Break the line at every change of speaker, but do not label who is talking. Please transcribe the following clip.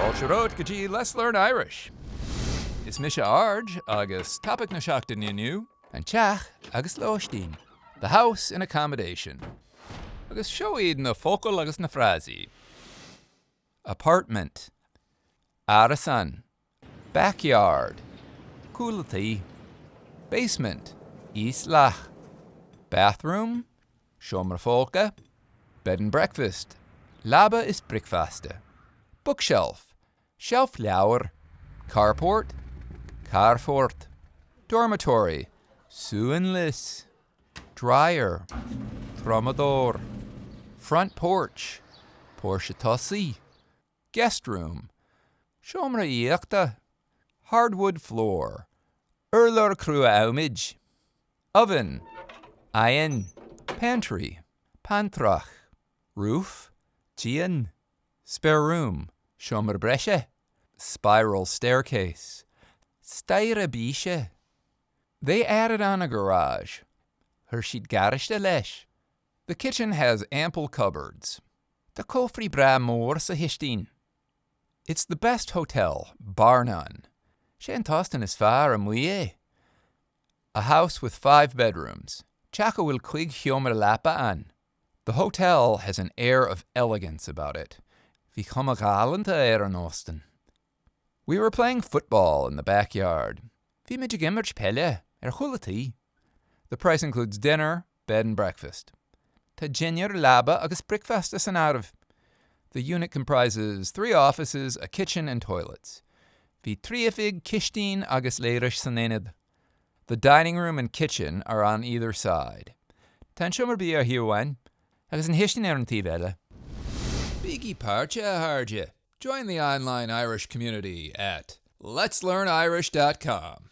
Fáilte romhat go dtí Let's Learn Irish! Is mise Arj agus topaic na seachtaine inniu, an teach agus lóistín, the house and accommodation. Agus seo iad na focail agus na frásaí. Apartment, árasán, backyard, cúl an tí, basement, íosleac, bathroom, seomra folctha, bed and breakfast, leaba is bricfeasta, bookshelf, seilf leabhar, carport, carrfort, dormitory, suanlios, dryer, triomadóir, front porch, póirse tosaigh, guest room, seomra aíochta, hardwood floor, urlár crua-adhmaid, oven, oigheann, pantry, pantrach, roof, díon, spare room, seomra breise, spiral staircase, staighre bíse. They added on a garage. Chuir siad garáiste leis. The kitchen has ample cupboards. Tá cófraí breá mór sa chistin. It's the best hotel, bar none. Sé an t-óstán is fearr amuigh é. A house with five bedrooms. Teach a bhfuil cuig sheomra leapa ann. The hotel has an air of elegance about it. Bhí cuma ghalánta ar an óstán. We were playing football in the backyard. Bhí muid ag imirt peile ar chúl an tí. The price includes dinner, bed and breakfast. Tá dinnéar, leaba agus bricfeasta san áireamh. The unit comprises three offices, a kitchen and toilets. Bhí trí oifig, cistín agus leithris san aonad. The dining room and kitchen are on either side. Tá an seomra bia ar thaobh amháin agus an chistin ar an taobh eile. Bígí páirteach, a chairde! Join the online Irish community at letslearnirish.com.